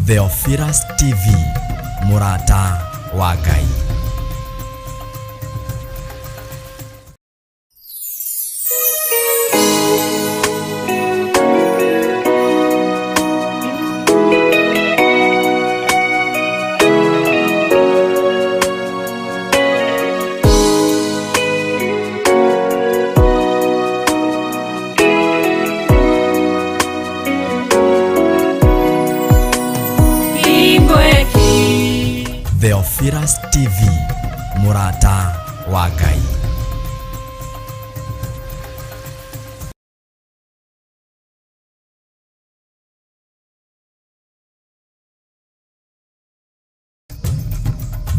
Theophilus TV, mũrata wa Ngai. Theophilus TV, mũrata wa Ngai.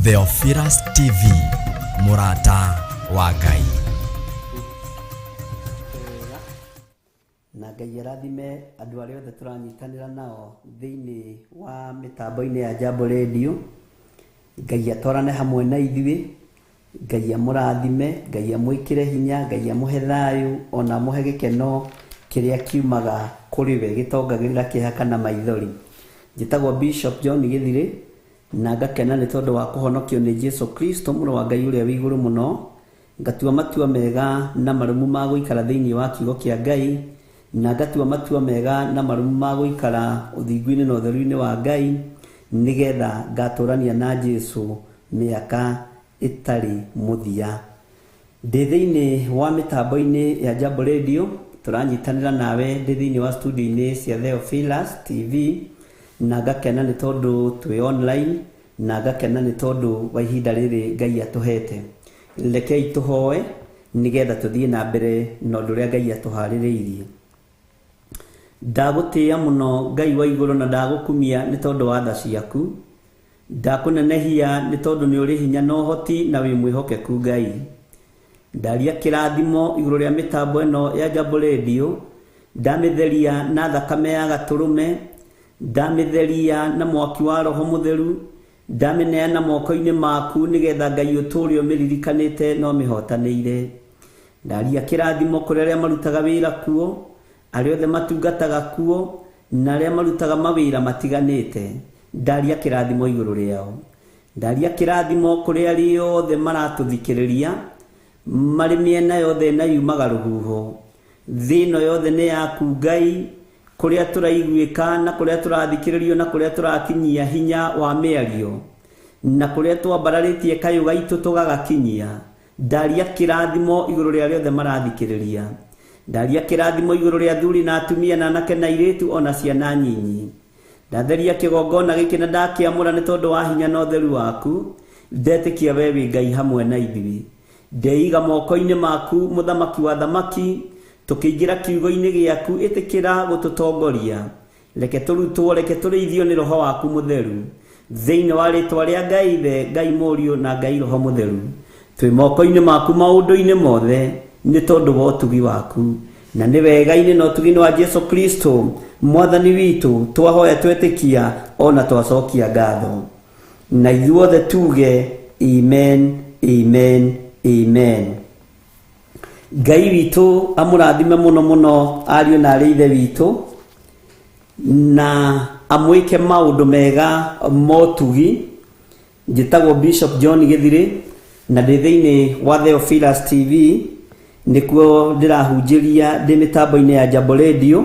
Theophilus TV, mũrata wa Ngai. Wega. Na Ngai arathime andũ arĩa othe tũranyitanĩra nao thĩinĩ wa mĩtambo-inĩ ya Jambo Radio. Ngai atwarane hamwe na ithuĩ, Ngai amũrathime, Ngai amwĩkĩre hinya, Ngai amũhe thayũ, ona amũhe gĩkeno kĩrĩa kiumaga kũrĩ we gĩtongagĩrĩra kĩeha kana maithori. Njĩtagwo Bishop John Gĩthirĩ, na ngakena nĩ tondũ wa kũhonokio nĩ Jesu Kristo mũrũ wa Ngai ũrĩa wĩ igũrũ mũno, ngatua matua mega na marũmu ma gũikara thĩinĩ wa kiugo kĩa Ngai, na ngatua matua mega na marũmu ma gũikara ũthingu-inĩ na ũtheru-inĩ wa Ngai, nĩgetha ngatũrania na Jesu mĩaka ĩtarĩ mũthia. Ndĩ thĩinĩ wa mĩtambo-inĩ ya Jambo Radio, tũranyitanĩra nawe ndĩ thĩinĩ wa studio-inĩ cia Theophilus TV, na ngakena nĩ tondũ twĩ online, na ngakena nĩ tondũ wa ihinda rĩrĩ Ngai atũhete. Rekei tũhoe nĩgetha tũthiĩ na mbere na ũndũ ũrĩa Ngai atũharĩrĩirie. Ndagũtĩĩa mũno Ngai wa igũrũ na ndagũkumia nĩ tondũ wa tha ciaku. Ndakũnenehia nĩ tondũ nĩ ũrĩ hinya na ũhoti na wĩ mwĩhokeku Ngai. Ndaria kĩrathimo igũrũ rĩa mĩtambo ĩno ya Jambo Radio, ndamĩtheria na thakame ya gatũrũme, ndamĩtheria na mwaki wa Roho Mũtheru, ndamĩneana moko-inĩ maku nĩgetha Ngai ũtũũre ũmĩririkanĩte na ũmĩhotanĩire. Ndaria kĩrathimo kũrĩ arĩa marutaga wĩra kuo, arĩa othe matungataga kuo, na arĩa marutaga mawĩra matiganĩte. Ndaria kĩrathimo igũrũ rĩao. Ndaria kĩrathimo kũrĩ arĩa othe maratũthikĩrĩria, marĩ mĩena yothe na yumaga rũhuho. Thĩ ĩno yothe nĩ yaku Ngai, kũrĩa tũraiguĩka na kũrĩa tũrathikĩrĩrio na kũrĩa tũrakinyia hinya wa mĩario, na kũrĩa twambararĩtie kayũ gaitũ tũgagakinyia. Ndaria kĩrathimo igũrũ rĩa arĩa othe marathikĩrĩria. Ndaria kĩrathimo igũrũ rĩa athuri na atumia na anake na airĩtu o na ciana nyinyi. Ndatheria kĩgongona gĩkĩ na ndakĩamũra nĩ tondũ wa hinya na ũtheru waku. Ndetĩkia we wĩ Ngai hamwe na ithuĩ. Ndeiga moko-inĩ maku, Mũthamaki wa athamaki, tũkĩingĩra kiugo-inĩ gĩaku, ĩtĩkĩra gũtũtongoria. Reke tũrutwo, reke tũrĩithio nĩ Roho waku Mũtheru. Thĩinĩ wa rĩtwa rĩa Ngai Ithe, Ngai Mũriũ na Ngai Roho Mũtheru. Twĩ moko-inĩ maku maũndũ-inĩ mothe, nĩ tondũ wa ũtugi waku. Na nĩ wega-inĩ na ũtugi-inĩ wa Jesu Kristo, Mwathani witũ, twahoya twetĩkia, o na twacokia ngatho. Na ithuothe tuge, Amen, Amen, Amen. Ngai witũ amũrathime mũno mũno ariũ na arĩ ithe witũ, na amwĩke maũndũ mega motugi. Njĩtagwo Bishop John Gĩthirĩ na ndĩ thĩinĩ wa Theophilus TV, nĩkuo ndĩrahunjĩria ndĩ mĩtambo-inĩ ya Jambo Radio,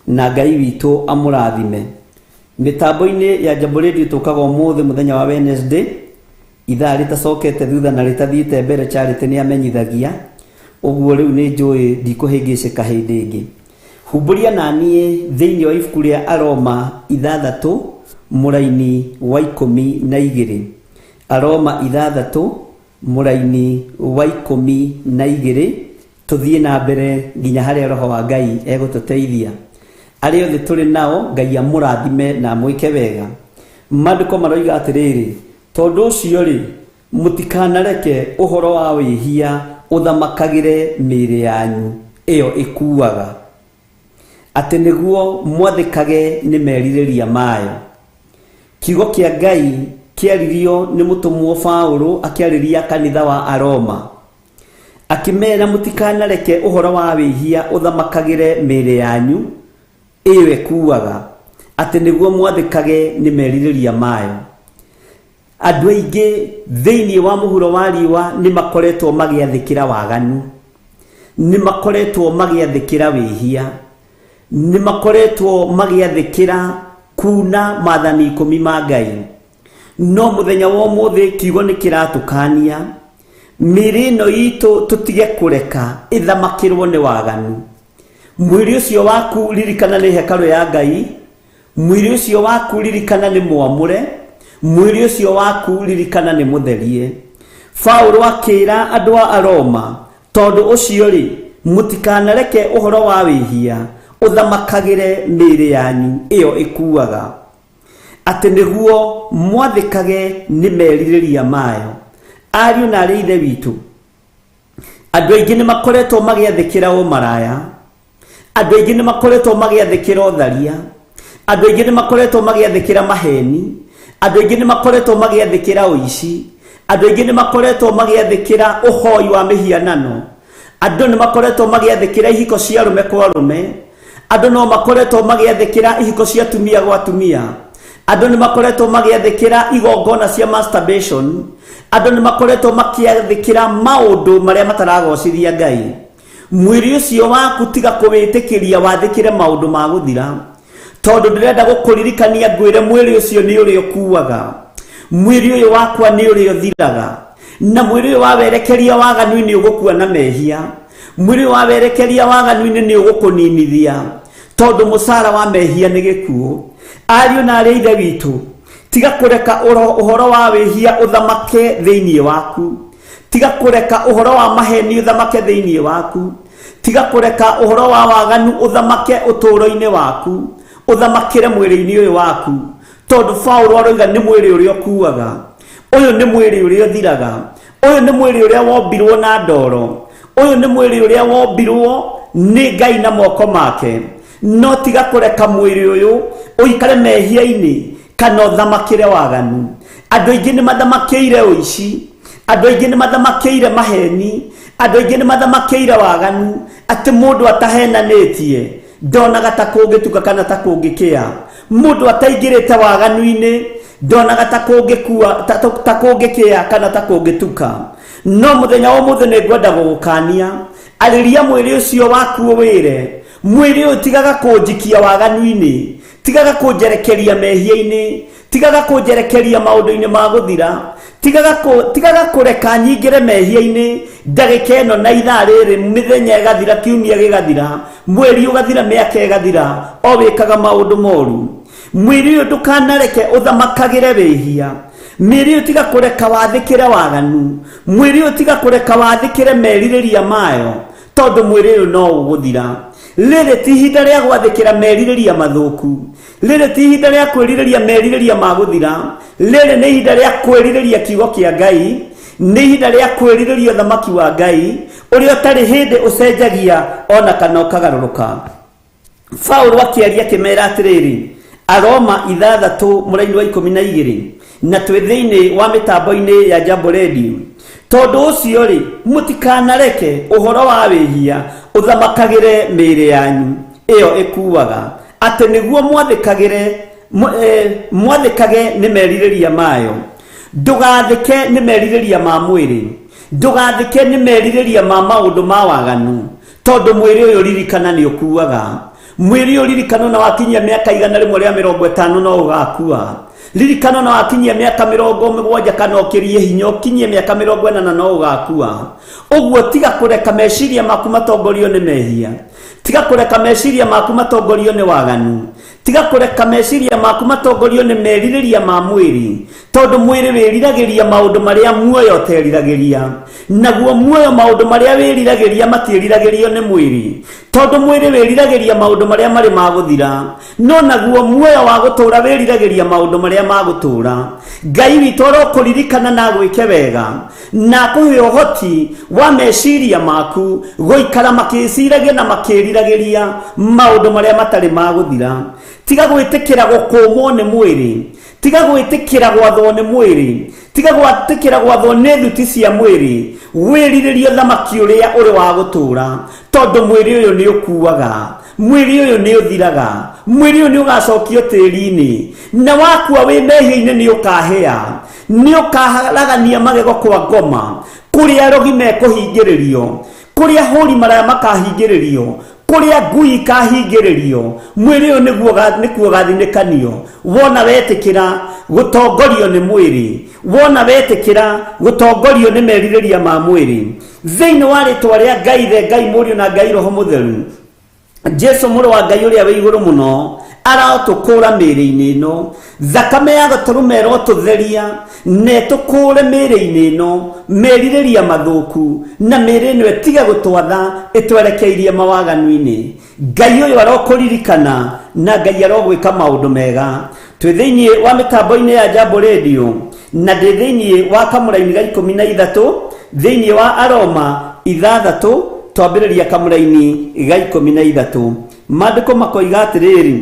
na Ngai witũ amũrathime. Mĩtambo-inĩ ya Jambo Radio tũkaga ũmũthĩ mũthenya wa Wednesday, ithaa rĩtacokete thutha na rĩtathiĩte mbere, Charity nĩ amenyithagia ũguo. Rĩu nĩ njũĩ ndikũhĩngĩcĩka hĩndĩ ĩngĩ. Humbũria na niĩ thĩinĩ wa ibuku rĩa Aroma 6 mũraini wa 12. Aroma 6 mũraini wa 12, tũthiĩ na mbere nginya harĩa Roho wa Ngai egũtũteithia. Arĩa othe tũrĩ nao, Ngai amũrathime na amwĩke wega. Maandĩko maroiga atĩrĩrĩ, tondũ ũcio-rĩ, mũtikanareke ũhoro wa wĩhia ũthamakagĩre mĩĩrĩ yanyu ĩyo ĩkuaga, atĩ nĩguo mwathĩkage nĩ merirĩria mayo. Kiugo kĩa Ngai kĩaririo nĩ mũtũmwo Paũlũ akĩarĩria kanitha wa Aroma, akĩmera mũtikanareke ũhoro wa wĩhia ũthamakagĩre mĩĩrĩ yanyu ĩyo ĩkuaga, Atĩ nĩguo mwathĩkage nĩ merirĩria mayo. Andũ aingĩ thĩinĩ wa mũhuro wa riũa nĩ makoretwo magĩathĩkĩra waganu, nĩ makoretwo magĩathĩkĩra wĩhia, nĩ makoretwo magĩathĩkĩra kuna maathani ikũmi ma Ngai. No mũthenya wa ũmũthĩ kiugo nĩ kĩratũkania mĩĩrĩ ĩno itũ tũtige kũreka ĩthamakĩrwo nĩ waganu. Mwĩrĩ ũcio waku ririkana nĩ hekarũ ya Ngai, mwĩrĩ ũcio waku ririkana nĩ mwamũre, mwĩrĩ ũcio waku ririkana nĩ mũtherie. Paulo akĩra andũ a Aroma, tondũ ũcio rĩ, mũtikanareke ũhoro wa wĩhia ũthamakagĩre mĩĩrĩ yanyu ĩyo ĩkuaga, atĩ nĩguo mwathĩkage nĩ merirĩria mayo. Ariũ na arĩ ithe witũ, andũ aingĩ nĩ makoretwo magĩathĩkĩra ũmaraya, andũ aingĩ nĩ makoretwo magĩathĩkĩra ũtharia, andũ aingĩ nĩ makoretwo magĩathĩkĩra maheni, andũ aingĩ nĩ makoretwo magĩathĩkĩra ũici, andũ aingĩ nĩ makoretwo magĩathĩkĩra ũhoi wa mĩhianano, andũ nĩ makoretwo magĩathĩkĩra ihiko cia arũme kwa arũme, andũ no makoretwo magĩathĩkĩra ihiko cia atumia gwa atumia, andũ nĩ makoretwo magĩathĩkĩra igongona cia masturbation, andũ nĩ makoretwo makĩathĩkĩra maũndũ marĩa mataragocithia Ngai. Mwĩrĩ ũcio waku tiga kũwĩtĩkĩria wathĩkĩre maũndũ ma gũthira, tondũ ndĩrenda gũkũririkania ngwĩre mwĩrĩ ũcio nĩ ũrĩa ũkuaga, mwĩrĩ ũyũ wakwa nĩ ũrĩa ũthiraga, na mwĩrĩ ũyũ wawerekeria waganu-inĩ ũgũkua na mehia, mwĩrĩ ũyũ wawerekeria waganu-inĩ nĩ ũgũkũninithia, tondũ mũcara wa mehia nĩ gĩkuũ. Ariũ na arĩ ithe witũ, tiga kũreka ũhoro wa wĩhia ũthamake thĩinĩ waku, tiga kũreka ũhoro wa maheni ũthamake thĩinĩ waku, tiga kũreka ũhoro wa waganu ũthamake ũtũũro-inĩ waku, ũthamakĩre mwĩrĩ-inĩ ũyũ waku, tondũ Paulo aroiga nĩ mwĩrĩ ũrĩa ũkuaga, ũyũ nĩ mwĩrĩ ũrĩa ũthiraga, ũyũ nĩ mwĩrĩ ũrĩa wombirwo na ndoro, ũyũ nĩ mwĩrĩ ũrĩa wombirwo nĩ Ngai na moko make. No tiga kũreka mwĩrĩ ũyũ ũikare mehia-inĩ kana ũthamakĩre waganu. Andũ aingĩ nĩ mathamakĩire ũici, andũ aingĩ nĩ mathamakĩire maheni, andũ aingĩ nĩ mathamakĩire waganu, atĩ mũndũ atahenanĩtie ndonaga ta kũngĩtuka kana ta kũngĩkĩa, mũndũ ataingĩrĩte waganu-inĩ ndonaga ta kũngĩkua, ta kũngĩkĩa kana ta kũngĩtuka. No mũthenya wa ũmũthĩ nĩ ngwenda gũgũkania, arĩria mwĩrĩ ũcio waku ũwĩre, mwĩrĩ ũyũ tigaga kũnjikia waganu-inĩ, tigaga kũnjerekeria mehia-inĩ, tigaga kũnjerekeria maũndũ-inĩ ma gũthira, tigaga kũreka nyingĩre mehia-inĩ ndagĩka ĩno na ithaa rĩrĩ, mĩthenya ĩgathira, kiumia gĩgathira, mweri ũgathira, mĩaka ĩgathira, o wĩkaga maũndũ moru. Mwĩrĩ ũyũ ndũkanareke ũthamakagĩre wĩhia, mĩĩrĩ ũyũ tiga kũreka wathĩkĩre waganu, mwĩrĩ ũyũ tiga kũreka wathĩkĩre merirĩria mayo, tondũ mwĩrĩ ũyũ no ũgũthira. Rĩrĩ ti ihinda rĩa gwathĩkĩra merirĩria mathũku, rĩrĩ ti ihinda rĩa kwĩrirĩria merirĩria ma gũthira, rĩrĩ nĩ ihinda rĩa kwĩrirĩria kiugo kĩa Ngai, nĩ ihinda rĩa kwĩrirĩria ũthamaki wa Ngai ũrĩa ũtarĩ hĩndĩ ũcenjagia ona kana ũkagarũrũka. Paulo akĩaria akĩmera atĩrĩrĩ, Aroma ithathatũ mũraini wa ikũmi na igĩrĩ, na twĩ thĩinĩ wa mĩtambo-inĩ ya Jambo Radio, tondũ ũcio rĩ, mũtikanareke ũhoro wa wĩhia ũthamakagĩre mĩĩrĩ yanyu ĩyo ĩkuaga, atĩ nĩguo mwathĩkage nĩ merirĩria mayo. Ndũgathĩke nĩ merirĩria ma mwĩrĩ, ndũgathĩke nĩ merirĩria ma maũndũ ma waganu, tondũ mwĩrĩ ũyũ ririkana nĩ ũkuaga. Mwĩrĩ ũyũ ririkana ona wakinyia mĩaka 150 no ũgakua. Ririkana ona wakinyia mĩaka 70 kana ũkĩrie hinya ũkinyie mĩaka 80 no ũgakua. Ũguo tiga kũreka meciria maku matongorio nĩ mehia, tiga kũreka meciria maku matongorio nĩ waganu, tiga kũreka meciria maku matongorio nĩ merirĩria ma mwĩrĩ, tondũ mwĩrĩ wĩriragĩria maũndũ marĩa muoyo ũteriragĩria, naguo muoyo maũndũ marĩa wĩriragĩria matiĩriragĩrio nĩ mwĩrĩ, tondũ mwĩrĩ wĩriragĩria maũndũ marĩa marĩ ma gũthira, no naguo muoyo wa gũtũũra wĩriragĩria maũndũ marĩa ma gũtũũra. Ngai witũ arokũririkana na agwĩke wega, na akũhe ũhoti wa meciria maku gũikara makĩciragia na makĩriragĩria maũndũ marĩa matarĩ ma gũthira. Tiga gwĩtĩkĩra gũkũmwo nĩ mwĩrĩ, tiga gwĩtĩkĩra gwathwo nĩ mwĩrĩ, tiga gwĩtĩkĩra gwathwo nĩ thuti cia mwĩrĩ, wĩrirĩrie ũthamaki ũrĩa ũrĩ wa gũtũũra, tondũ mwĩrĩ ũyũ nĩ ũkuaga. Mwĩrĩ ũyũ nĩ ũthiraga, mwĩrĩ ũyũ nĩ ũgacokio tĩri-inĩ, na wakua wĩ mehia-inĩ nĩ ũkahĩa, nĩ ũkaharagania magego kwa ngoma, kũrĩa arogi mekũhingĩrĩrio, kũrĩa hũri maraya makahingĩrĩrio, kũrĩa ngui ikahingĩrĩrio. Mwĩrĩ ũyũ nĩguo nĩkuo ũgathinĩkanio. Wona wetĩkĩra gũtongorio nĩ mwĩrĩ, wona wetĩkĩra gũtongorio nĩ merirĩria ma mwĩrĩ, thĩinĩ wa rĩtwa rĩa Ngai Ithe, Ngai Mũriũ na Ngai Roho Mũtheru, Jesu mũrũ wa Ngai ũrĩa wĩ igũrũ mũno arotũkũra mĩĩrĩ-inĩ ĩno. Thakame ya gatũrũme ĩrotũtheria na ĩtũkũre mĩĩrĩ-inĩ ĩno merirĩria mathũku, na mĩĩrĩ ĩno ĩtige gũtwatha ĩtwerekeirie mawaganu-inĩ. Ngai ũyũ arokũririkana na Ngai arogwĩka maũndũ mega. Twĩ thĩinĩ wa mĩtambo-inĩ ya Jambo Radio na ndĩ thĩinĩ wa kamũraini ga 13 thĩinĩ wa Aroma 6, twambĩrĩria kamũraini ga 13. Maandĩko makoiga atĩrĩrĩ,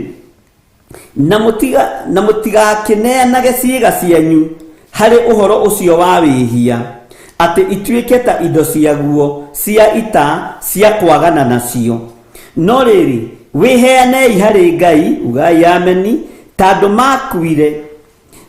na mũtigakĩneanage ciĩga cianyu harĩ ũhoro ũcio wa wĩhia, atĩ ituĩke ta indo ciaguo cia ita cia kwagana nacio. No rĩrĩ, wĩheanei harĩ Ngai, ugai ameni, ta andũ makuire,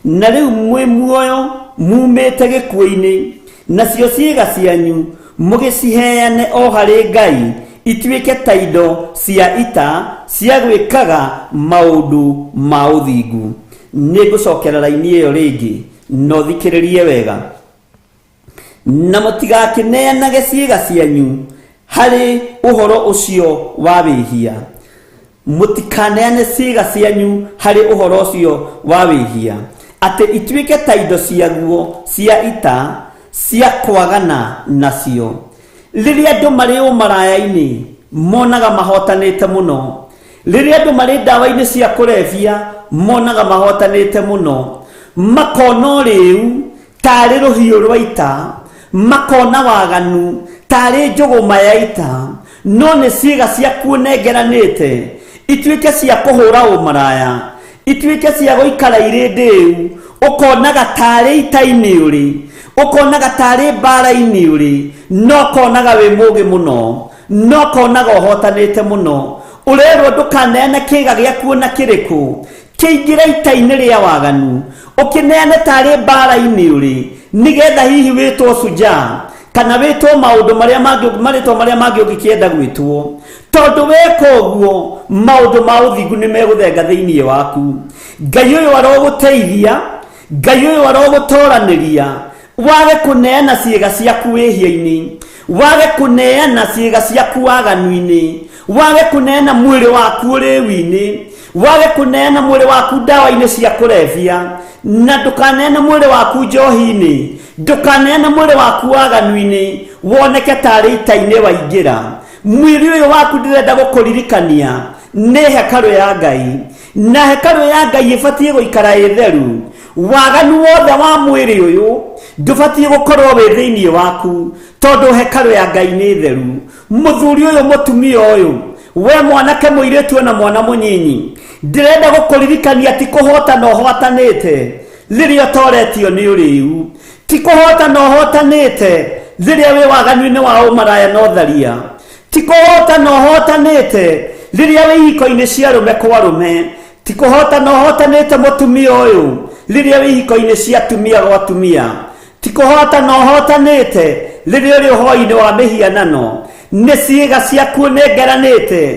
na rĩu mwĩ muoyo mumĩte gĩkuũ-inĩ, nacio ciĩga cianyu mũgĩciheane o harĩ Ngai ituĩke ta indo cia ita cia gwĩkaga maũndũ ma ũthingu. Nĩ ngũcokera raini ĩyo rĩngĩ, no thikĩrĩrie wega. Na mũtigakĩneanage ciĩga cianyu harĩ ũhoro ũcio wa wĩhia, mũtikaneane ciĩga cianyu harĩ ũhoro ũcio wa wĩhia, atĩ ituĩke ta indo ciaguo cia ita cia kwagana nacio. Rĩrĩa andũ marĩ ũmaraya-inĩ monaga mahotanĩte mũno, rĩrĩa andũ marĩ ndawa-inĩ cia kũrebia monaga mahotanĩte mũno, makona ũrĩu tarĩ rũhiũ rwa ita, makona waganu tarĩ njũgũma ya ita, no nĩ ciĩga ciaku ũnengeranĩte ituĩke cia kũhũra ũmaraya, ituĩke cia gũikara irĩ ndĩu, ũkonaga tarĩ ita-inĩ ũrĩ, ũkonaga tarĩ mbara-inĩ ũrĩ, no ũkonaga wĩ mũgĩ mũno, no ũkonaga ũhotanĩte mũno. Ũrerwo ndũkaneane kĩga gĩaku ona kĩrĩkũ kĩingĩre ita-inĩ rĩa waganu, ũkĩneane tarĩ mbara-inĩ ũrĩ, nĩgetha hihi wĩtwo sujaa kana wĩtwo maũndũ marĩa mangĩ, marĩtwa marĩa mangĩ ũngĩkĩenda gwĩtwo, tondũ weka ũguo maũndũ ma ũthingu nĩ megũthenga thĩinĩ waku. Ngai ũyũ arogũteithia, Ngai ũyũ arogũtoranĩria, wage kũneana ciĩga ciaku wĩhia-inĩ, wage kũneana ciĩga ciaku waganu-inĩ, wage kũneana mwĩrĩ waku ũrĩu-inĩ, wage kũneana mwĩrĩ waku ndawa-inĩ cia kũrebia, na ndũkaneane mwĩrĩ waku njohi-inĩ, ndũkaneane mwĩrĩ waku waganu-inĩ, woneke tarĩ ita-inĩ waingĩra. Mwĩrĩ ũyũ waku ndĩrenda gũkũririkania nĩ hekarũ ya Ngai, na hekarũ ya Ngai ĩbatiĩ gũikara ĩ theru. Waganu wothe wa mwĩrĩ ũyũ ndũbatiĩ gũkorwo wĩ thĩinĩ waku, tondũ hekarũ ya Ngai nĩ theru. Mũthuri ũyũ, mũtumia ũyũ, we mwanake, mũirĩtu ona mwana mũnyinyi, ndĩrenda gũkũririkania ti kũhotana ũhotanĩte rĩrĩa ũtoretio nĩ ũrĩu, ti kũhotana ũhotanĩte rĩrĩa wĩ waganu-inĩ wa ũmaraya na ũtharia, ti kũhotana ũhotanĩte rĩrĩa wĩ ihiko-inĩ cia arũme kwa arũme, ti kũhotana ũhotanĩte mũtumia ũyũ rĩrĩa wĩ ihiko-inĩ cia atumia gwa atumia, ti kũhotana ũhotanĩte rĩrĩa ũrĩ ũhoi-inĩ wa mĩhianano. Nĩ ciĩga ciaku ũnengeranĩte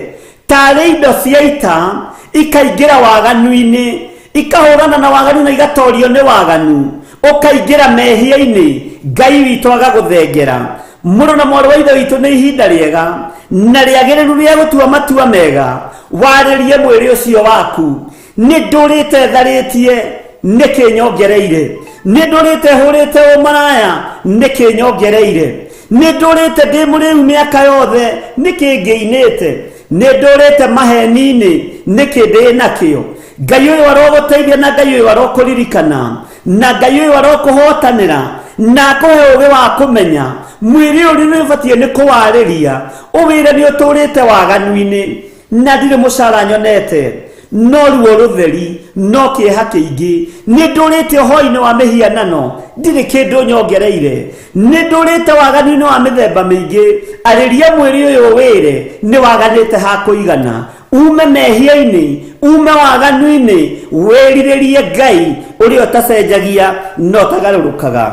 tarĩ indo cia ita, ikaingĩra waganu-inĩ, ikahũrana na waganu na igatorio nĩ waganu, ũkaingĩra mehia-inĩ, Ngai witũ agagũthengera. Mũrũ na mwarĩ wa Ithe witũ, nĩ ihinda rĩega na rĩagĩrĩru rĩa gũtua matua mega. Warĩrie mwĩrĩ ũcio waku, nĩ ndũrĩte tharĩtie, nĩkĩ nyongereire? Nĩ ndũrĩte hũrĩte ũmaraya, nĩkĩ nyongereire? Nĩ ndũrĩte ndĩ mũrĩu mĩaka yothe, nĩkĩ ngĩinĩte? Nĩ ndũrĩte maheni-inĩ, nĩkĩ ndĩ nakĩo? Ngai ũyũ arogũteithia, na Ngai ũyũ arokũririkana, na Ngai ũyũ arokũhotanĩra, na akũhe ũgĩ wa kũmenya mwĩrĩ ũyũ nĩ ũbatiĩ nĩ kũwarĩria, ũwĩre nĩ ũtũrĩte waganu-inĩ, na ndirĩ mũcara nyonete, no ruo rũtheri, no kĩeha kĩingĩ. Nĩ ndũrĩte ũhoi-inĩ wa mĩhianano, ndirĩ kĩndũ nyongereire. Nĩ ndũrĩte waganu-inĩ wa mĩthemba mĩingĩ. Arĩria mwĩrĩ ũyũ wĩre nĩ waganĩte ha kũigana. Ume mehia-inĩ, ume waganu-inĩ, wĩrirĩrie Ngai ũrĩa ũtacenjagia na ũtagarũrũkaga.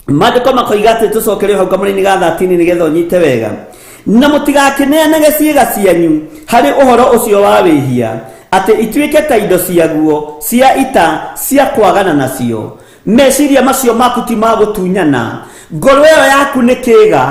Maandĩko makoiga atĩ tũcokere hau kamũra-inĩ ga 13 nĩgetha ũnyite wega. Na mũtigakĩneanage ciĩga cianyu harĩ ũhoro ũcio wa wĩhia, atĩ ituĩke ta indo ciaguo cia ita cia kwagana nacio. Meciria macio maku ti ma gũtunyana, ngoro ĩyo yaku nĩ kĩĩga.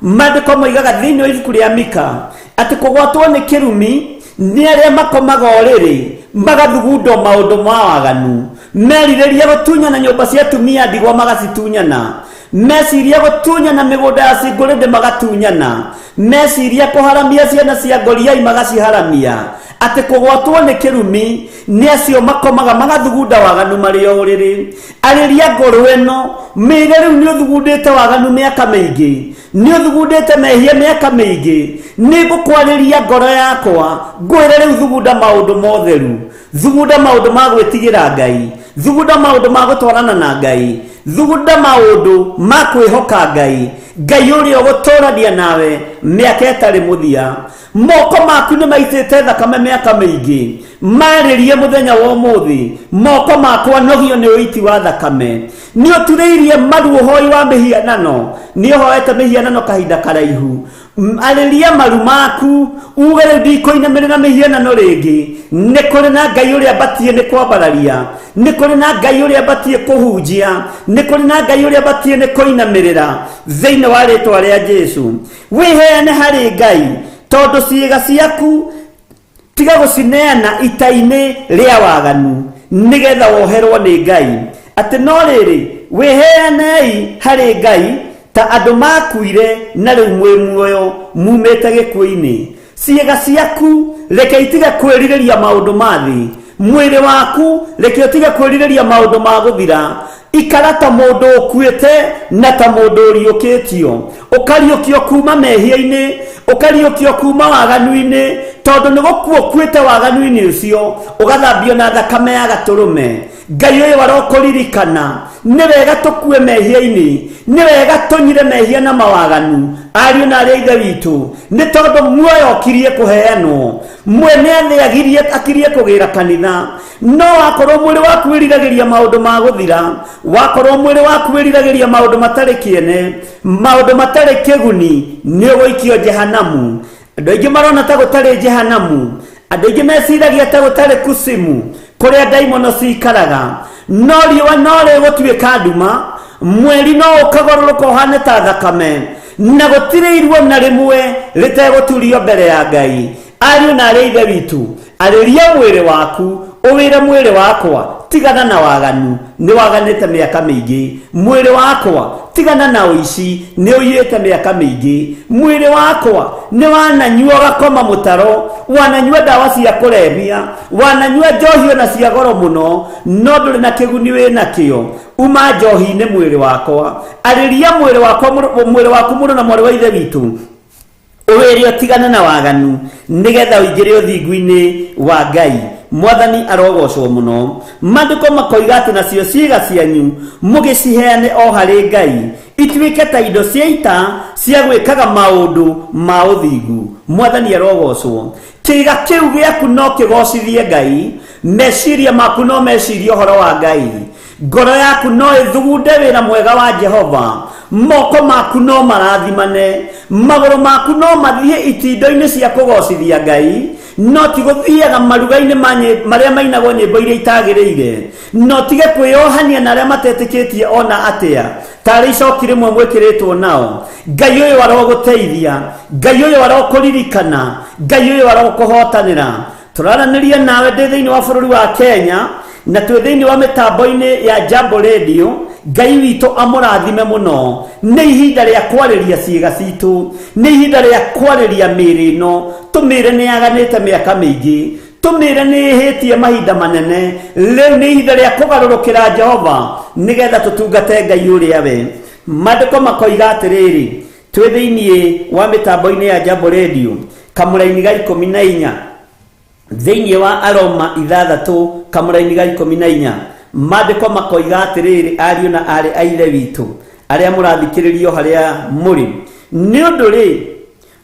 Maandĩko moigaga thĩinĩ wa ibuku rĩa Mika atĩ kũgwatwo nĩ kĩrumi nĩ arĩa makomaga ũrĩrĩ magathugundwo maũndũ ma waganu, merirĩria gũtunyana nyũmba cia atumia ndigwa magacitunyana, meciria gũtunyana mĩgũnda ya cingũrĩndĩ magatunyana, meciria kũharamia ciana cia ngoriai magaciharamia, atĩ kũgwatwo nĩ kĩrumi nĩ acio makomaga magathugunda waganu marĩ o ũrĩrĩ. Arĩria ngoro ĩno, mĩĩre rĩu nĩ ũthugundĩte waganu mĩaka mĩingĩ, nĩ ũthugundĩte mehia mĩaka mĩingĩ, nĩ ngũkwarĩria ngoro yakwa ngwĩre rĩu thugunda maũndũ motheru, thugunda maũndũ ma gwĩtigĩra Ngai, thugunda maũndũ ma gũtwarana na Ngai, thugunda maũndũ ma kwĩhoka Ngai, Ngai ũrĩa ũgũtũrania nawe mĩaka ĩtarĩ mũthia. Moko maku nĩ maitĩte thakame mĩaka mĩingĩ, marĩrie mũthenya wa ũmũthĩ, moko makwa nogio nĩ ũiti wa thakame. Nĩ ũturĩirie maru ũhoi wa mĩhianano, nĩ ũhoete mĩhianano kahinda karaihu. Arĩria maru maku uge rĩu ndikũinamĩrĩra mĩhianano rĩngĩ. Nĩ kũrĩ na Ngai ũrĩa mbatiĩ nĩ kwambararia, nĩ kũrĩ na Ngai ũrĩa mbatiĩ kũhunjia, nĩ kũrĩ na Ngai ũrĩa mbatiĩ nĩ kũinamĩrĩra thĩinĩ wa rĩtwa rĩa Jesu. Wĩheane harĩ Ngai, tondũ ciĩga ciaku tiga gũcineana ita-inĩ rĩa waganu, nĩgetha woherwo nĩ Ngai. Atĩ no rĩrĩ, wĩheanei harĩ Ngai ta andũ makuire na rĩu mwĩ muoyo mumĩte gĩkuũ-inĩ. Ciĩga ciaku reke itige kwĩrirĩria maũndũ ma thĩ, mwĩrĩ waku reke ũtige kwĩrirĩria maũndũ ma gũthira. Ikara ta mũndũ ũkuĩte na ta mũndũ ũriũkĩtio, ũkariũkio kuma mehia-inĩ, ũkariũkio kuma waganu-inĩ, tondũ nĩ gũkua ũkuĩte waganu-inĩ ũcio, ũgathambio na thakame ya gatũrũme. Ngai ũyũ arokũririkana. Nĩ wega tũkue mehia-inĩ, nĩ wega tũnyire mehia na mawaganu, ariũ na arĩa ithe witũ, nĩ tondũ muoyo ũkirie kũheanwo. Mwene thĩ akirie kũgĩra kanitha. No wakorwo mwĩrĩ waku wĩriragĩria maũndũ ma gũthira, wakorwo mwĩrĩ waku wĩriragĩria maũndũ matarĩ kĩene, maũndũ matarĩ kĩguni, nĩ ũgũikio jehanamu. Andũ aingĩ marona ta gũtarĩ jehanamu, andũ aingĩ meciragia ta gũtarĩ kusimu kũrĩa ndaimono cikaraga, no riũa no rĩgũtuĩka nduma, mweri no ũkagorũrũka ũhane ta thakame, na gũtirĩ iruo na rĩmwe rĩtegũturio mbere ya Ngai. Ariũ na arĩa ithe witũ, arĩria mwĩrĩ waku, ũwĩre mwĩrĩ wakwa, tigana na waganu, nĩ waganĩte mĩaka mĩingĩ. Mwĩrĩ wakwa, tigana na ũici, nĩ ũiyĩte mĩaka mĩingĩ. Mwĩrĩ wakwa, nĩ wananyua ũgakoma mũtaro, wananyua ndawa cia kũrebia, wananyua njohi ona cia goro mũno, no ndũrĩ na kĩguni wĩ nakĩo. Uma njohi-inĩ mwĩrĩ wakwa. Arĩria mwĩrĩ wakwa, mwĩrĩ waku mũrũ na mwarĩ wa ithe witũ, ũwĩre ũtigane na waganu, nĩgetha ũingĩre ũthingu-inĩ wa Ngai. Mwathani arogocwo mũno. Maandĩko makoiga atĩ nacio ciĩga cianyu mũgĩciheane o harĩ Ngai, ituĩke ta indo cia ita cia gwĩkaga maũndũ ma ũthingu. Mwathani arogocwo. Kĩĩga kĩu gĩaku no kĩgocithie Ngai, meciria maku no mecirie ũhoro wa Ngai, ngoro yaku no ĩthugunde wĩra mwega wa Jehova, moko maku no marathimane, magũrũ maku no mathiĩ itindo-inĩ cia kũgocithia Ngai, no ti gũthiaga maruga-inĩ marĩa mainagwo nyĩmbo iria itagĩrĩire, no tige kwĩyohania na arĩa matetĩkĩtie ona atĩa, tarĩ icoki rĩmwe mwĩkĩrĩtwo nao. Ngai ũyũ arogũteithia, Ngai ũyũ arokũririkana, Ngai ũyũ arokũhotanĩra. Tũraranĩria nawe ndĩ thĩinĩ wa bũrũri wa Kenya na twĩ thĩinĩ wa mĩtambo-inĩ ya Jambo Radio. Ngai witũ amũrathime mũno. Nĩ ihinda rĩa kwarĩria ciĩga citũ, nĩ ihinda rĩa kwarĩria mĩĩrĩ ĩno, tũmĩre nĩ yaganĩte mĩaka mĩingĩ, tũmĩre nĩ ĩhĩtie mahinda manene. Rĩu nĩ ihinda rĩa kũgarũrũkĩra Jehova nĩgetha tũtungate Ngai ũrĩa we. Maandĩko makoiga atĩrĩrĩ, twĩ thĩinĩ wa mĩtambo-inĩ ya Jambo Radio kamũraini ga 14 thĩinĩ wa Aroma 6 kamũraini ga 14, maandĩko makoiga atĩrĩrĩ, ariũ na aarĩ a ithe witũ arĩa mũrathikĩrĩrio harĩa mũrĩ, nĩ ũndũ rĩ,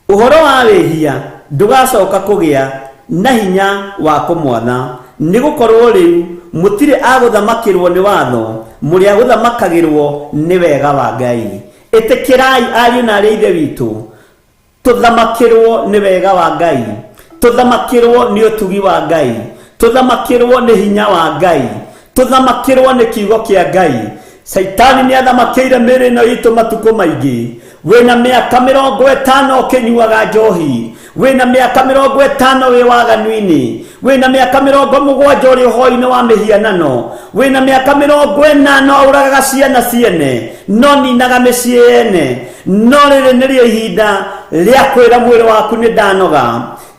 ũhoro wa wĩhia ndũgacoka kũgĩa Na hinya wa kũmwatha, nĩ gũkorwo rĩu mũtirĩ a gũthamakĩrwo nĩ watho, mũrĩ a gũthamakagĩrwo nĩ wega wa Ngai. Ĩtĩkĩrai, ariũ na aarĩ a Ithe witũ, tũthamakĩrwo nĩ wega wa Ngai, tũthamakĩrwo nĩ ũtugi wa Ngai, tũthamakĩrwo nĩ hinya wa Ngai, tũthamakĩrwo nĩ kiugo kĩa Ngai. Caitani nĩ athamakĩire mĩĩrĩ ĩno itũ matukũ maingĩ. Wĩna mĩaka 50 ũkĩnyuaga njohi, wĩna mĩaka 50 wĩ waganu-inĩ, wĩna mĩaka 70 ũrĩ ũhoi-inĩ wa mĩhianano, wĩna mĩaka 80 ũragaga ciana ciene, no ninaga mĩciĩ yene. No rĩrĩ nĩrĩo ihinda rĩa kwĩra mwĩrĩ waku nĩ ndanoga.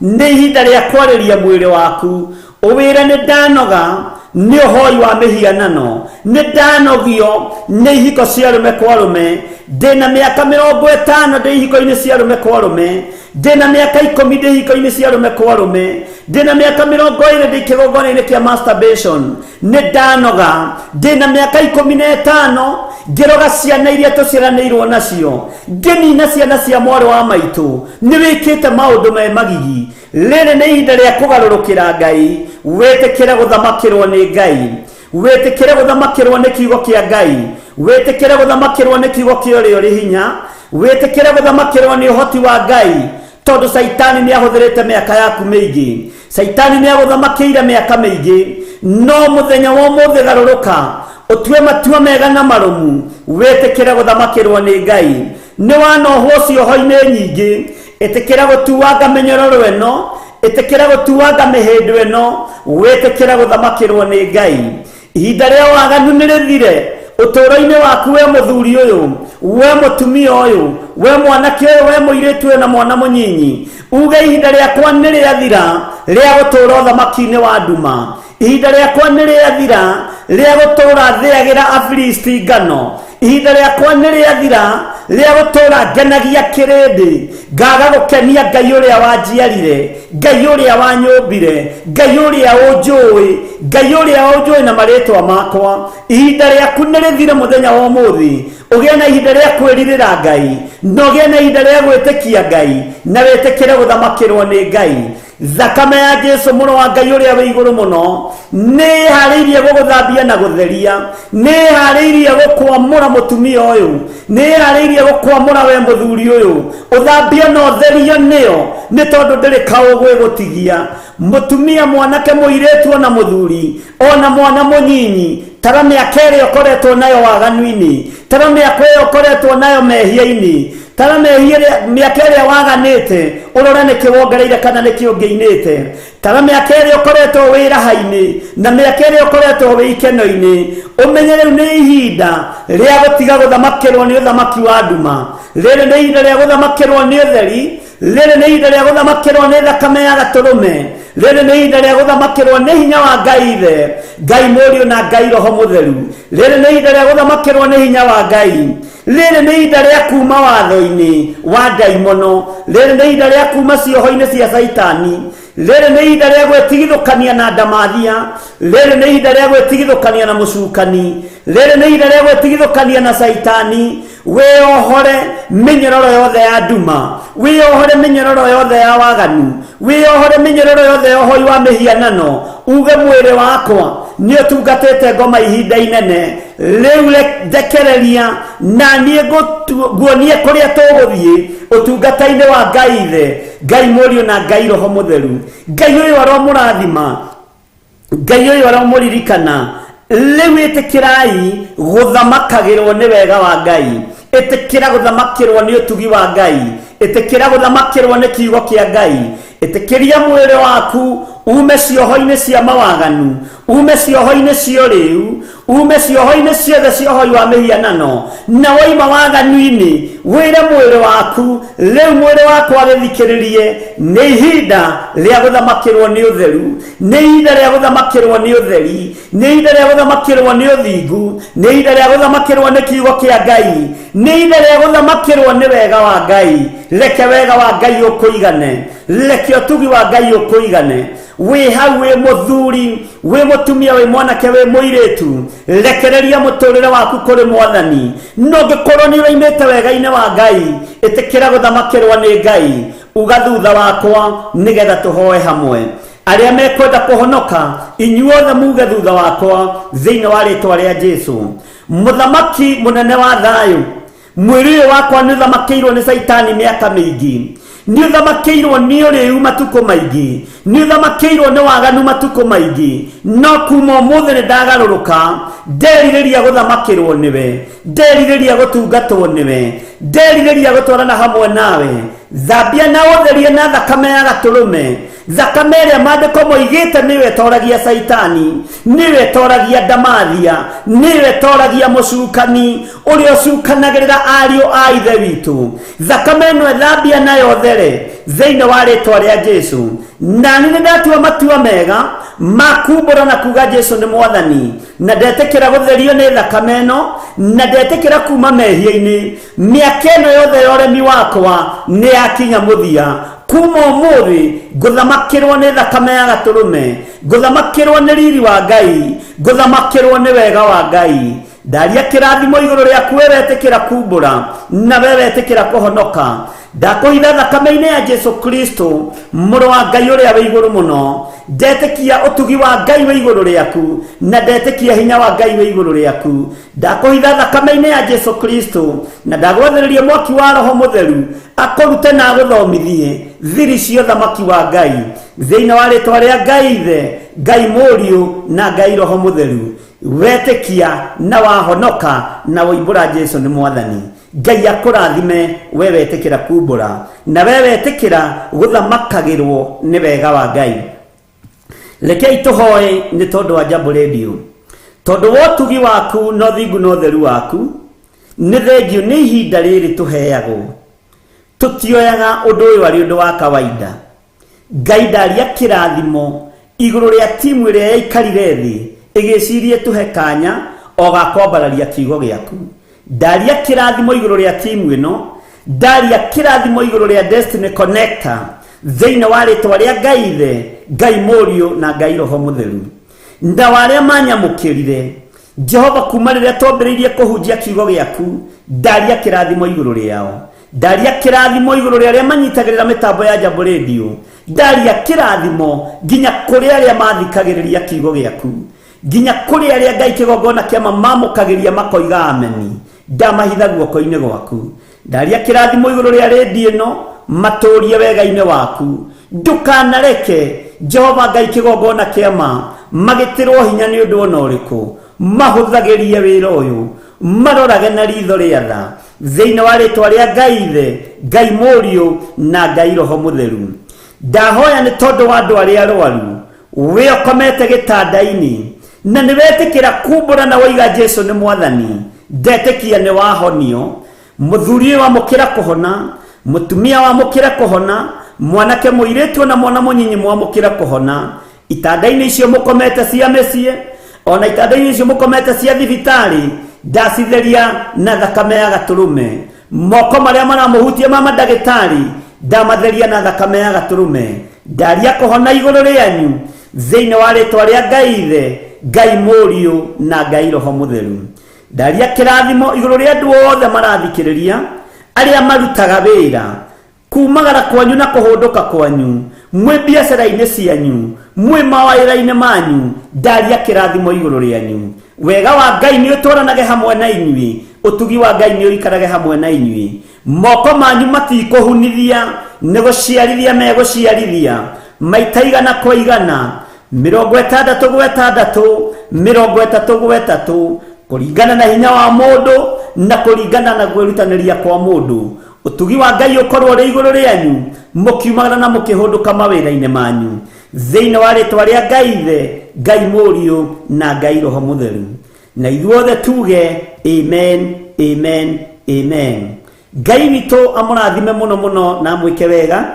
Nĩ ihinda rĩa kwarĩria mwĩrĩ waku ũwĩre nĩ ndanoga nĩ ũhoi wa mĩhianano, nĩ ndanogio nĩ ihiko cia arũme kwa arũme. Ndĩna mĩaka 50 ndĩ ihiko-inĩ cia arũme kwa arũme, ndĩna mĩaka 10 ndĩ ihiko-inĩ cia arũme kwa arũme, ndĩna mĩaka 20 ndĩ kĩgongona-inĩ kĩa masturbation. Nĩ ndanoga. Ndĩna mĩaka 15 ngĩroga ciana iria tũciaranĩirwo nacio, ngĩnina ciana cia mwarĩ wa maitũ. Nĩ wĩkĩte maũndũ me magigi. Rĩrĩ nĩ ihinda rĩa kũgarũrũkĩra Ngai, wĩtĩkĩre gũthamakĩrwo nĩ Ngai, wĩtĩkĩre gũthamakĩrwo nĩ kiugo kĩa Ngai, wĩtĩkĩre gũthamakĩrwo nĩ kiugo kĩa ũrĩa ũrĩ hinya, wĩtĩkĩre gũthamakĩrwo nĩ ũhoti wa Ngai, tondũ Caitani nĩ ahũthĩrĩte mĩaka yaku mĩingĩ. Caitani nĩ agũthamakĩire mĩaka mĩingĩ, no mũthenya wa ũmũthĩ garũrũka, ũtue matua mega na marũmu, wĩtĩkĩre gũthamakĩrwo nĩ Ngai. Nĩ wanohwo cioho-inĩ nyingĩ, ĩtĩkĩra gũtuanga mĩnyororo ĩno, ĩtĩkĩra gũtuanga mĩhĩndo ĩno, wĩtĩkĩre gũthamakĩrwo nĩ Ngai. Ihinda rĩa waganu nĩ rĩthire ũtũũro-inĩ waku, we mũthuri ũyũ, we mũtumia ũyũ, we mwanake ũyũ, we mũirĩtu ũyũ na mwana mũnyinyi. Uge ihinda rĩakwa nĩ rĩathira rĩa gũtũũra ũthamaki-inĩ wa nduma. Ihinda rĩakwa nĩ rĩathira rĩa gũtũũra thĩagĩra Afilisti ngano. Ihinda rĩakwa nĩ rĩathira rĩa gũtũũra ngenagia kĩrĩndĩ, ngaga gũkenia Ngai ũrĩa wanjiarire, Ngai ũrĩa wanyũmbire, Ngai ũrĩa ũnjũĩ, Ngai ũrĩa ũnjũĩ na marĩtwa makwa. Ihinda rĩaku nĩ rĩthire mũthenya wa ũmũthĩ. Ũgĩe na ihinda rĩa kwĩrirĩra Ngai, na ũgĩe na ihinda rĩa gwĩtĩkia Ngai, na wĩtĩkĩre gũthamakĩrwo nĩ Ngai. Thakame ya Jesu mũrũ wa Ngai ũrĩa wĩ igũrũ mũno nĩ ĩharĩirie gũgũthambia na gũtheria, nĩ ĩharĩirie gũkwamũra mũtumia ũyũ, nĩ ĩharĩirie gũkwamũra we mũthuri ũyũ. Ũthambio na ũtherio nĩyo, nĩ tondũ ndĩrĩ kaũgũ ĩgũtigia. Mũtumia, mwanake, mũirĩtu ona mũthuri ona mwana mũnyinyi, tara mĩaka ĩrĩa ũkoretwo nayo waganu-inĩ, tara mĩaka ĩrĩa ũkoretwo nayo mehia-inĩ, tara mĩaka ĩrĩa waganĩte, ũrore nĩkĩ wongereire kana nĩkĩ ũngĩinĩte. Tara mĩaka ĩrĩa ũkoretwo wĩ raha-inĩ na mĩaka ĩrĩa ũkoretwo wĩ ikeno-inĩ, ũmenye rĩu nĩ ihinda rĩa gũtiga gũthamakĩrwo nĩ ũthamaki wa nduma. Rĩrĩ nĩ ihinda rĩa gũthamakĩrwo nĩ ũtheri. Rĩrĩ nĩ ihinda rĩa gũthamakĩrwo nĩ thakame ya gatũrũme. Rĩrĩ nĩ ihinda rĩa gũthamakĩrwo nĩ hinya wa Ngai Ithe, Ngai Mũriũ na Ngai Roho Mũtheru. Rĩrĩ nĩ ihinda rĩa gũthamakĩrwo nĩ hinya wa Ngai. Rĩrĩ nĩ ihinda rĩa kuma watho-inĩ wa ndaimono. Rĩrĩ nĩ ihinda rĩa kuma cioho-inĩ cia Caitani. Rĩrĩ nĩ ihinda rĩa gwĩtigithũkania na ndamathia. Rĩrĩ nĩ ihinda rĩa gwĩtigithũkania na mũcukani. Rĩrĩ nĩ ihinda rĩa gwĩtigithũkania na Caitani. Wĩyohore mĩnyororo yothe ya nduma, wĩyohore mĩnyororo yothe ya waganu, wĩyohore mĩnyororo yothe ya ũhoi wa mĩhianano. Uge mwĩrĩ wakwa nĩ ũtungatĩte ngoma ihinda inene, rĩu ndekereria na niĩ nguonie kũrĩa tũgũthiĩ ũtungata-inĩ wa Ngai Ithe, Ngai Mũriũ na Ngai Roho Mũtheru. Ngai ũyũ aromũrathima, Ngai ũyũ aromũririkana. Rĩu ĩtĩkĩrai gũthamakagĩrwo nĩ wega wa Ngai, ĩtĩkĩra gũthamakĩrwo nĩ ũtugi wa Ngai, ĩtĩkĩra gũthamakĩrwo nĩ kiugo kĩa Ngai. Ĩtĩkĩria mwĩrĩ waku ume cioho-inĩ cia mawaganu, ume cioho-inĩ cia ũrĩu, ume cioho-inĩ ciothe cia ũhoi wa mĩhianano, na waima waganu-inĩ wĩre mwĩrĩ waku, rĩu mwĩrĩ wakwa gĩthikĩrĩrie, nĩ ihinda rĩa gũthamakĩrwo nĩ ũtheru, nĩ ihinda rĩa gũthamakĩrwo nĩ ũtheri, nĩ ihinda rĩa gũthamakĩrwo nĩ ũthingu, nĩ ihinda rĩa gũthamakĩrwo nĩ kiugo kĩa Ngai, nĩ ihinda rĩa gũthamakĩrwo nĩ wega wa Ngai. Reke wega wa Ngai ũkũigane, reke ũtugi wa Ngai ũkũigane. Wĩ hau wĩ mũthuri, wĩ mũtumia, wĩ mwanake, wĩ mũirĩtu, rekereria mũtũrĩre waku kũrĩ Mwathani. No ũngĩkorwo nĩ ũraimĩte wega-inĩ wa Ngai, ĩtĩkĩra gũthamakĩrwo nĩ Ngai. Uga thutha wakwa nĩgetha tũhoe hamwe. Arĩa mekwenda kũhonoka, inyuothe muge thutha wakwa thĩinĩ wa rĩtwa rĩa Jesu. Mũthamaki mũnene wa thayũ, mwĩrĩ ũyũ wakwa nĩ ũthamakĩirwo nĩ Caitani mĩaka mĩingĩ, nĩ ũthamakĩirwo nĩ ũrĩu matukũ maingĩ, nĩ ũthamakĩirwo nĩ waganu matukũ maingĩ, no kuma ũmũthĩ nĩ ndagarũrũka. Nderirĩria gũthamakĩrwo nĩwe, nderirĩria gũtungatwo nĩwe, nderirĩria gũtwarana hamwe nawe. Thambia na ũtherie na thakame ya gatũrũme, thakame ĩrĩa maandĩko moigĩte nĩyo ĩtoragia Caitani, nĩyo ĩtoragia ndamathia, nĩyo ĩtoragia mũcukani ũrĩa ũcukanagĩrĩra ariũ a Ithe witũ. Thakame ĩno ĩthambia nayo there thĩinĩ wa rĩtwa rĩa Jesu. Nani nĩ ndatua matua mega ma kumbũra na kuga Jesu nĩ Mwathani, na ndetĩkĩra gũtherio nĩ thakame ĩno, na ndetĩkĩra kuma mehia-inĩ. Mĩaka ĩno yothe ya ũremi wakwa nĩ yakinya mũthia. Kuma ũmũthĩ ngũthamakĩrwo nĩ thakame ya gatũrũme, ngũthamakĩrwo nĩ riri wa Ngai, ngũthamakĩrwo nĩ wega wa Ngai. Ndaria kĩrathimo igũrũ rĩaku we wetĩkĩra kumbũra na we wetĩkĩra kũhonoka. Ndakũhitha thakame-inĩ ya Jesu Kristo, mũrũ wa Ngai ũrĩa wĩ igũrũ mũno. Ndetĩkia ũtugi wa Ngai wĩ igũrũ rĩaku, na ndetĩkia hinya wa Ngai wĩ igũrũ rĩaku. Ndakũhitha thakame-inĩ ya Jesu Kristo, na ndagwathĩrĩria mwaki wa Roho Mũtheru akũrute na agũthomithie thiri cia ũthamaki wa Ngai, thĩinĩ wa rĩtwa rĩa Ngai Ithe, Ngai Mũriũ na Ngai Roho Mũtheru. Wetĩkia na wahonoka na woimbũra Jesu nĩ Mwathani, Ngai akũrathime we wetĩkĩra kumbũra na we wetĩkĩra gũthamakagĩrwo nĩ wega wa Ngai. Rekei tũhoe nĩ tondũ wa Jambo Radio, tondũ wa ũtugi waku na ũthingu na ũtheru waku. Nĩ thengio nĩ ihinda rĩrĩ tũheagwo. Tũtioyaga ũndũ ũyũ arĩ ũndũ wa kawaida. Ngai, ndaria kĩrathimo igũrũ rĩa timu ĩrĩa yaikarire thĩ ĩgĩcirie tũhe kanya o ga kwambararia kiugo gĩaku. Ndaria kĩrathimo igũrũ rĩa timu ĩno, ndaria kĩrathimo igũrũ rĩa Destiny Connector, thĩinĩ wa rĩtwa rĩa Ngai Ithe, Ngai Mũriũ na Ngai Roho Mũtheru. Na wa arĩa manyamũkĩrire, Jehova, kuma rĩrĩa twambĩrĩirie kũhunjia kiugo gĩaku, ndaria kĩrathimo igũrũ rĩao. Ndaria kĩrathimo igũrũ rĩa arĩa manyitagĩrĩra mĩtambo ya Jambo Radio. Ndaria kĩrathimo nginya kũrĩ arĩa mathikagĩrĩria kiugo gĩaku, nginya kũrĩ arĩa Ngai kĩgongona kĩama mamũkagĩria makoiga ameni. Ndamahitha guoko-inĩ gwaku. Ndaria kĩrathimo igũrũ rĩa rĩndiũ ĩno, matũrie wega-inĩ waku. Ndũkanareke, Jehova Ngai kĩgongona kĩama, magĩtĩrwo hinya nĩ ũndũ ona ũrĩkũ. Mahũthagĩrie wĩra ũyũ, marorage na ritho rĩa tha, thĩinĩ wa rĩtwa rĩa Ngai Ithe, Ngai Mũriũ na Ngai Roho Mũtheru. Ndahoya nĩ tondũ wa andũ arĩa arwaru. We ũkomete gĩtanda-inĩ na nĩ wetĩkĩra kumbũra na woiga Jesu nĩ Mwathani, ndetĩkia nĩ wahonio. Mũthuri ũyũ wamũkĩra kũhona, mũtumia wamũkĩra kũhona, mwanake, mũirĩtu ona mwana mũnyinyi mwamũkĩra kũhona. Itanda-inĩ icio mũkomete cia mĩciĩ, ona itanda-inĩ icio mũkomete cia thibitarĩ, ndacitheria na thakame ya gatũrũme. Moko marĩa maramũhutia ma mandagĩtarĩ, ndamatheria na thakame ya gatũrũme. Ndaria kũhona igũrũ rĩanyu thĩinĩ wa rĩtwa rĩa Ngai Ithe, Ngai Mũriũ na Ngai Roho Mũtheru. Ndaria kĩrathimo igũrũ rĩa andũ othe marathikĩrĩria, arĩa marutaga wĩra. Kumagara kwanyu na kũhũndũka kwanyu, mwĩ biacara-inĩ cianyu, mwĩ mawĩra-inĩ manyu, ndaria kĩrathimo igũrũ rĩanyu. Wega wa Ngai nĩ ũtwaranage hamwe na inyuĩ, ũtugi wa Ngai nĩ ũikarage hamwe na inyuĩ. Moko manyu matikũhunithia, nĩ gũciarithia megũciarithia maita igana kwa igana, 60 gwa 6, 30 gwa 3, kũringana na hinya wa mũndũ na kũringana na kwĩrutanĩria kwa mũndũ. Ũtugi wa Ngai ũkorwo ũrĩ igũrũ rĩanyu mũkiumagara na mũkĩhũndũka mawĩra-inĩ manyu, thĩinĩ wa rĩtwa rĩa Ngai Ithe, Ngai Mũriũ na Ngai Roho Mũtheru. Na ithuothe tuge amen, amen, amen. Ngai witũ amũrathime mũno mũno na amwĩke wega.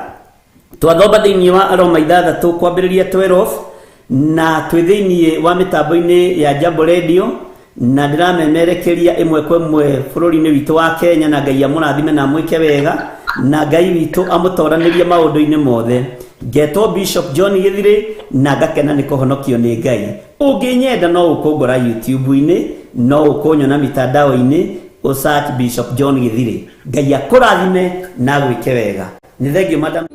Twathomba thĩinĩ wa Aroma 6 kwambĩrĩria 12, na twĩ thĩinĩ wa mĩtambo-inĩ ya Jambo Radio, na ndĩramemerekeria ĩmwe kwa ĩmwe bũrũri-inĩ witũ wa Kenya. Na Ngai amũrathime na amwĩke wega, na Ngai witũ amũtoranĩrie maũndũ-inĩ mothe. Ngetwo Bishop John Gĩthirĩ, na ngakena nĩ kũhonokio nĩ Ngai. Ũngĩnyenda no ũkũngora YouTube-inĩ, no ũkũnyona mitandao-inĩ, ũsearch Bishop John Gĩthirĩ. Ngai akũrathime na agwĩke wega. Nĩ thengio, madam.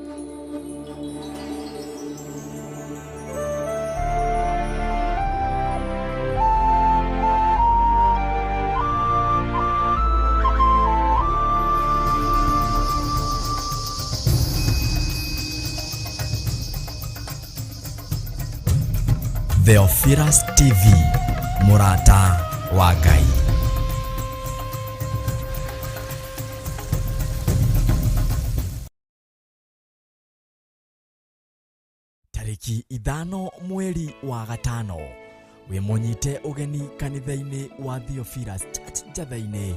Theophilus TV, mũrata wa Ngai. Tarĩki 5 mweri wa 5 wĩ mũnyite ũgeni kanitha-inĩ wa Theophilus Church Njatha-inĩ,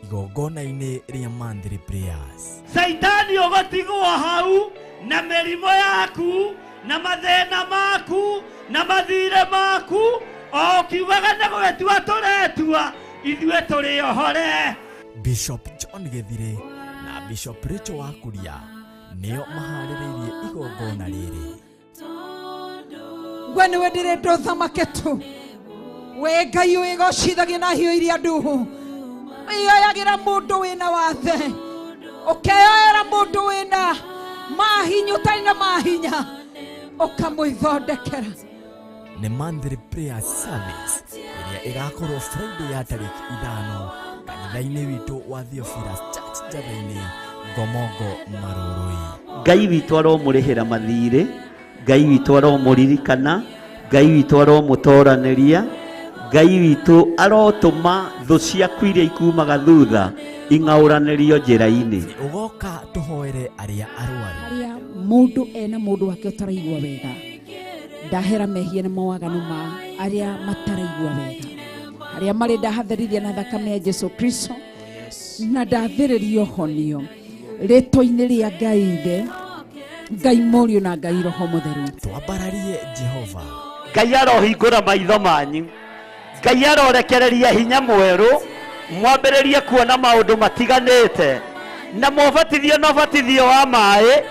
igongona-inĩ rĩa monthly prayers. Caitani ũgũtigwo hau na mĩrimũ yaku na mathĩna maku na mathirĩ maku, o ũkiugaga nĩ gwĩtua tũretua, ithuĩ tũrĩ ohore. Bishop John Gĩthirĩ na Bishop Rachel Wakuria nĩo maharĩrĩirie igongona rĩrĩ. We nĩwe ndĩrenda ũthamake tu, we Ngai wĩgocithagia na hiũ iria nduhu, wĩyoyagĩra mũndũ wĩna wathe, ũkeyoera mũndũ wĩna mahinya ũtarĩ na mahinya, ũkamwĩthondekera. Nĩ monthly prayer service ĩrĩa ĩgakorwo Friday ya tarĩki 5 kanitha-inĩ witũ wa Theophilus Church Njatha-inĩ, Ngomongo, Marũrũi. Ngai witũ aromũrĩhĩra mathirĩ, Ngai witũ aromũririkana, Ngai witũ aromũtoranĩria, Ngai witũ arotũma thũ ciaku iria ikumaga thutha ing'aũranĩrio njĩra-inĩ. Ũgoka tũhoere arĩa arwaru. Arĩa mũndũ ena mũndũ wake ũtaraigua wega, ndahera mehia na mawaganu ma arĩa mataraigua wega, arĩa marĩ ndahatherithia na thakame ya Jesu Kristo, na ndathĩrĩrio honio rĩtwa-inĩ rĩa Ngai Ithe, Ngai Mũriũ na Ngai Roho Mũtheru. Twambararie Jehova. Ngai arohingũra maitho manyu, Ngai arorekereria hinya mwerũ, mwambĩrĩrie kuona maũndũ matiganĩte, na mwabatithio na ũbatithio wa maĩ,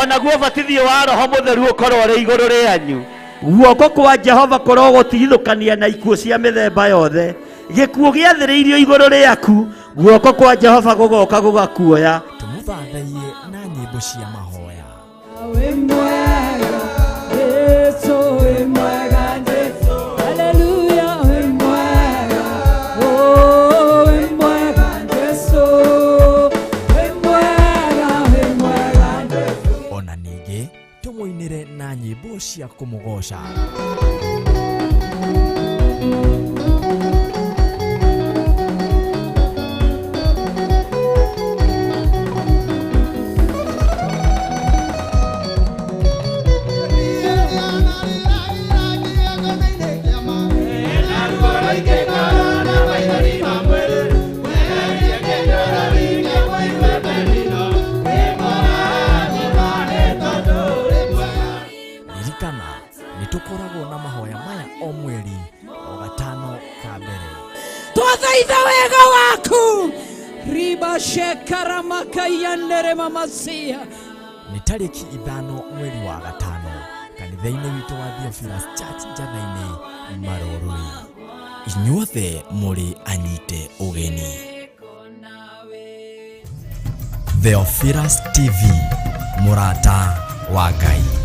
onaguo ũbatithio wa Roho Mũtheru ũkorwo ũrĩ igũrũ rĩanyu. Guoko kwa Jehova kũrogũtigithũkania na ikuũ cia mĩthemba yothe. Gĩkuũ gĩathĩrĩirio igũrũ rĩaku, guoko kwa Jehova gũgoka gũgakuoya. Tũmũthathaiye na nyĩmbo cia mahoya. Wĩ mwega, Jesu wĩ mwega, Jesu. Hallelujah, wĩ mwega, oh, wĩ mwega, Jesu. Wĩ mwega, wĩ mwega, Jesu. Ona ningĩ tũmũinĩre na nyĩmbo cia kũmũgoca. Ririkana nĩ tũkoragwo na mahoya maya o mweri o 5 ka mbere. Twathaitha wega waku. Riba shekara makaiyanere mamasia. Nĩ tarĩki 5 mweri wa 5 kanitha-inĩ witũ wa Theophilus Church Njatha-inĩ, Marũrũi. Inyuothe mũrĩ anyite ũgeni. Theophilus TV, mũrata wa Ngai.